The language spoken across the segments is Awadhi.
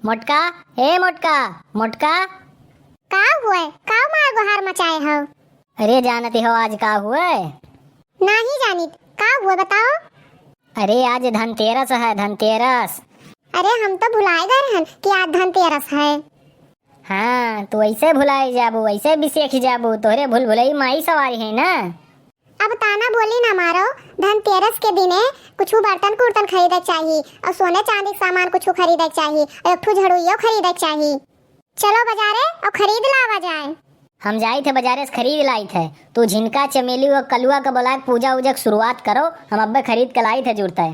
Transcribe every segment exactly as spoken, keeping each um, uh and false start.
मोटका, ए मोटका, मोटका। का हुए? का मार गुहार मचाए हो? अरे जानती हो आज का हुए? नाही जानित, का हुए बताओ? अरे आज धनतेरस है, धनतेरस। अरे हम तो भुलाए गए रहन कि आज धनतेरस है। हाँ, तू ऐसे भुलाए जाबू, ऐसे बिसेख जाबू, तोहरे भूल भुलई माई सवारी है ना। अब ताना बोली ना मारो, धनतेरस के दिने कुछु बर्तन कुर्तन खरीदे के चाही और सोने चांदी के सामान कुछु खरीदे के चाही और एक ठो झड़ुइयो खरीदे के चाही। चलो बजारे और खरीद लावा जाए। हम जाइत है बजारे से खरीद लाइत है। तू झिनका चमेली और कलुआ के बोला के पूजा उजा के शुरुआत करो, हम अब्बे खरीद के लाइत है जुड़ता है।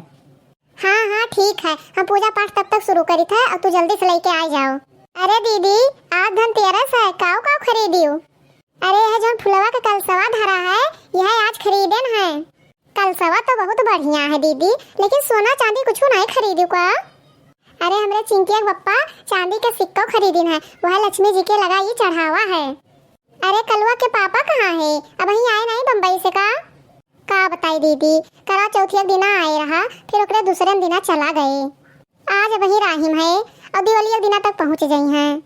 हाँ, हाँ, ठीक है, हम पूजा पाठ तब तक शुरू करित है और तू जल्दी से लेके आ जाओ। अरे दीदी, आज धनतेरस है, काऊ काऊ खरीदियो? अरे यह जौन फुलवा के कलसवा धरा है, यह आज खरीदेन है। कलसवा तो बहुत बढ़िया है दीदी, लेकिन सोना चांदी कुछ नहीं खरीदू का? अरे हमरे चिंकिया के पप्पा चांदी के सिक्को खरीदिन है, वह लक्ष्मी जी के लगा ये चढ़ावा है। अरे कलुआ के पापा कहाँ है? अबहीं आए नहीं बम्बई से का? का बताई दीदी, करवा चौथिया के दिना आए रहा, फिर ओकरे दूसरे दिना चला गए। आज अबहीं राहिम है और दिवाली के दिना तक पहुँच जाई हैं।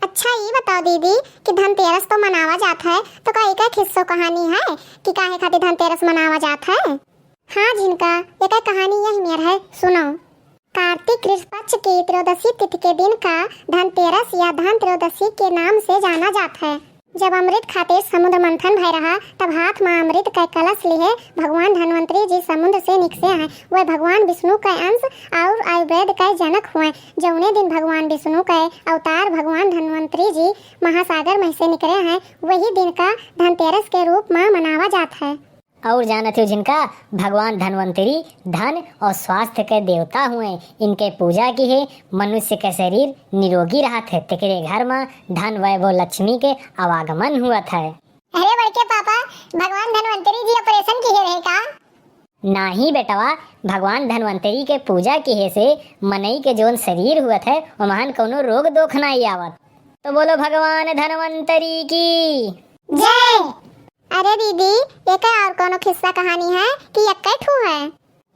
अच्छा ई बताओ दीदी कि धनतेरस तो मनावा जात है, तो का एकर किस्सो कहानी है कि काहे खातिर धनतेरस मनावा जात है? हाँ झिनका, एकर कहानी यही मेर है, सुनो। कार्तिक कृष्ण पक्ष की त्रयोदशी तिथि के दिन का धनतेरस या धन त्रयोदशी के नाम से जाना जात है। जब अमृत खातिर समुद्र मंथन भय रहा, तब हाथ मा अमृत का कलश लिहे भगवान धन्वंतरी जी समुद्र से निकसे हैं। वह भगवान विष्णु का अंश और आयुर्वेद का जनक हुए। जौने दिन भगवान विष्णु का अवतार भगवान धन्वंतरी जी महासागर में से निकले हैं, वही दिन का धनतेरस के रूप मा मनावा जात है। और जानत हो झिनका, भगवान धन्वंतरी धन और स्वास्थ्य के देवता हुए, इनके पूजा किहे मनुष्य के शरीर निरोगी रहत है, तेकरे घर मा धन वैभव लक्ष्मी के आवागमन हुअत है। अरे बड़के पापा, भगवान धन्वंतरी जी ऑपरेशन किहे रहे का? नाही बेटवा, भगवान धन्वंतरी के पूजा किहे से मनई के जौन शरीर हुअत है, ओमहन कौनो रोग दोख नाही आवत। तो बोलो भगवान धन्वंतरी की जय। अरे दीदी, एकर और कौनो किस्सा कहानी है कि एक्के ठू है?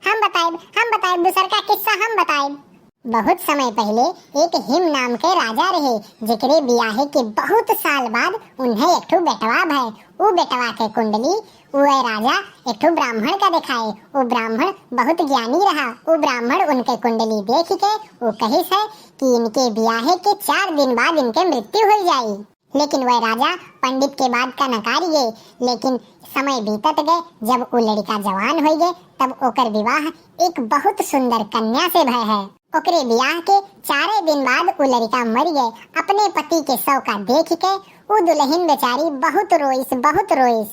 हम बताइब, हम बताइब, दूसर का किस्सा हम बताइब। बहुत समय पहिले एक हिम नाम के राजा रहे, जेकरे बियाहे के बहुत साल बाद उन्हें एक ठो बेटवा भय। उ बेटवा के कुंडली उ राजा एक ठो ब्राह्मण का देखाए। उ ब्राह्मण बहुत ज्ञानी रहा। उ ब्राह्मण उनके कुंडली देख के उ कहिस है कि इनके बियाहे के चार दिन बाद इनके मृत्यु हो जाई। लेकिन वह राजा पंडित के बात का नकार गए। लेकिन समय बीतत गए, जब उ लड़का जवान हो गए, तब ओकर विवाह एक बहुत सुंदर कन्या से भय है। ओकरे बियाह के चारे दिन बाद उ लड़का मर गए। अपने पति के शव का देख के उ दुल्हन बेचारी बहुत रोइस, बहुत रोइस।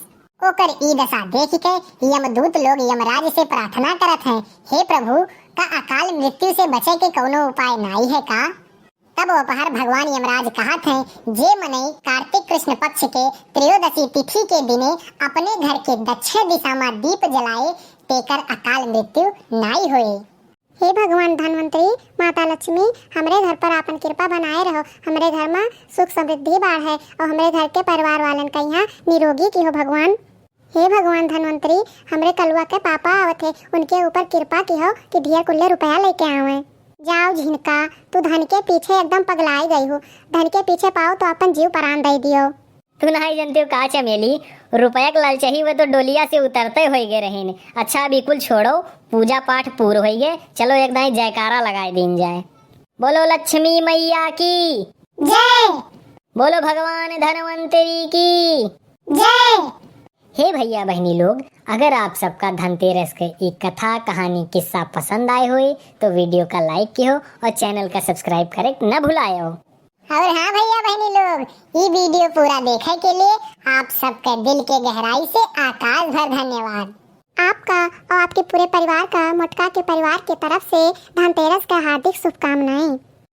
ओकर ई दशा देख के यमदूत लोग यमराज से प्रार्थना करत हैं, "हे प्रभु, का अकाल मृत्यु से बचे के कौनो उपाय नाई है का?" तब ओपहर भगवान यमराज कहत हैं, "जे मनई कार्तिक कृष्ण पक्ष के त्रयोदशी तिथि के दिने अपने घर के दक्षिण दिशा मा दीप जलाए, तेकर अकाल मृत्यु नाई होए।" हे भगवान धन्वंतरी, माता लक्ष्मी, हमरे घर पर आपन कृपा बनाए रहो। हमरे घर मा सुख समृद्धि बाढ़े और हमरे घर के परिवार वालन का यहाँ निरोगी किहो भगवान। हे भगवान धन्वंतरी, हमरे कलुआ के पापा आवत है, उनके ऊपर कृपा किहो कि ढेर कुल्ले रुपया लेके आवे। जाओ झिनका, तू धन के पीछे एकदम पगलाई गई हो। धन के पीछे पाओ तो अपन जीव परान दे दियो। तू नहीं जानते हो का चमेली, रुपया के लालचही वो तो डोलिया से उतरते होई गए रहीन। अच्छा, अभी कुल छोड़ो, पूजा पाठ पूर होई गए, चलो एक दाई जयकारा लगाए दीन जाए। बोलो लक्ष्मी मैया की जय। बोलो भगवान धन्वंतरी की जय। हे भैया बहनी लोग, अगर आप सबका धनतेरस के ई कथा, कहानी, किस्सा पसंद आए होए तो video का like किहो और channel का subscribe करे न भुलायो। और हाँ भैया बहनी लोग, ई video पूरा देखे के लिए आप सबके दिल के गहराई से आकाश भर धन्यवाद। आपका और आपके पूरे परिवार का मोटका के परिवार के तरफ से धनतेरस का हार्दिक शुभकामनाएं।